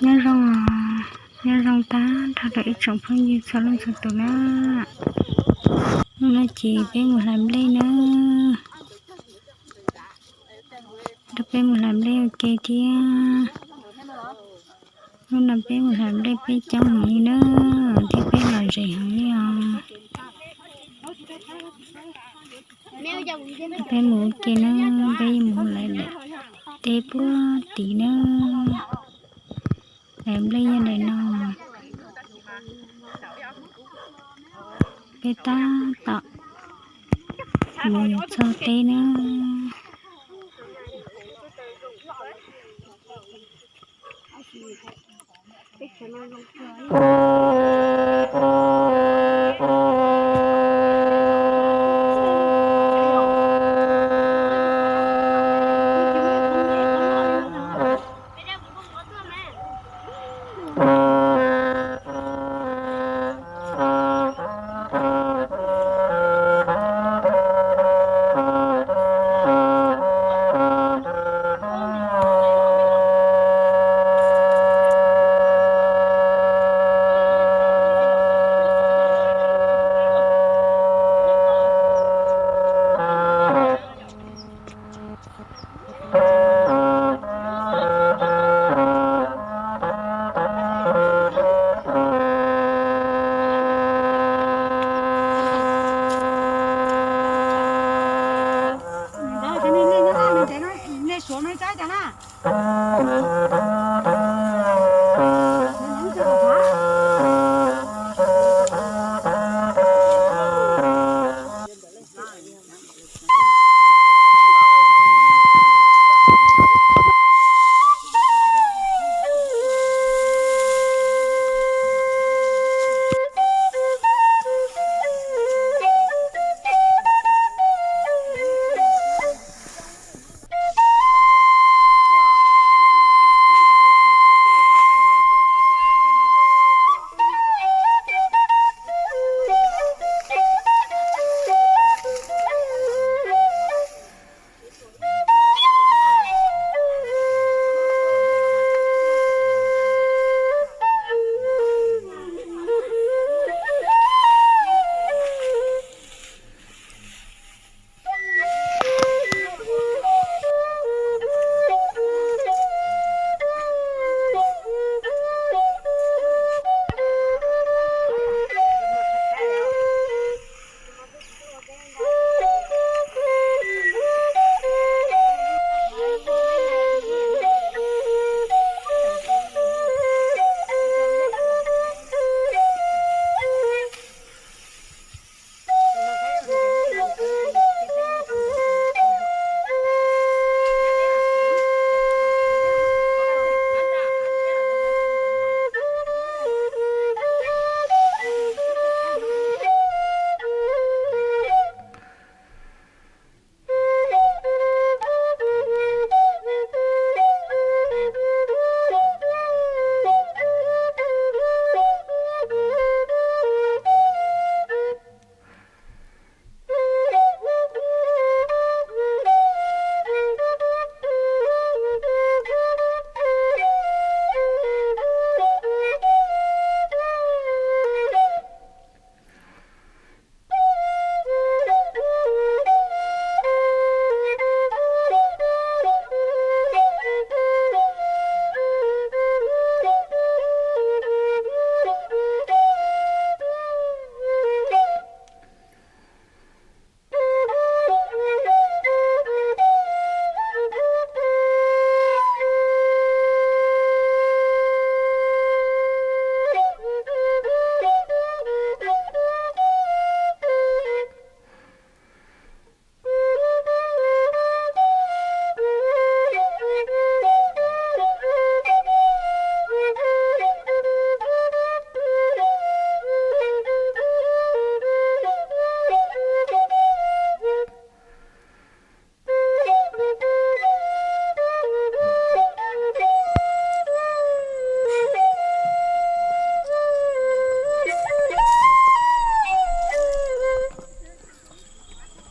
Nyob zoo, nyob zoo tag nrho rau ib tsoom phooj ywg txhua leej txhua tus na. Hnub no ces peb mus hlais nplej na. Rau peb mus hlais nplej ua ke thiab. Hnub no peb mus hlais nplej peb coob heev li na, thiab peb lom zem heev li os. Peb mus ua ke na, peb mus hlais lawm teb puag tid na. Hlais nplej yog daim no. Peb tab tom mus txog teb na.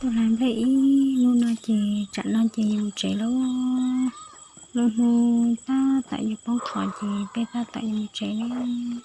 Tuaj hlais nplej ib hnub no ces tsam no ces yus tsev lawm. Lub hnub tab tawm yuav poob qho ces peb tab tom yuav mus tsev lawm.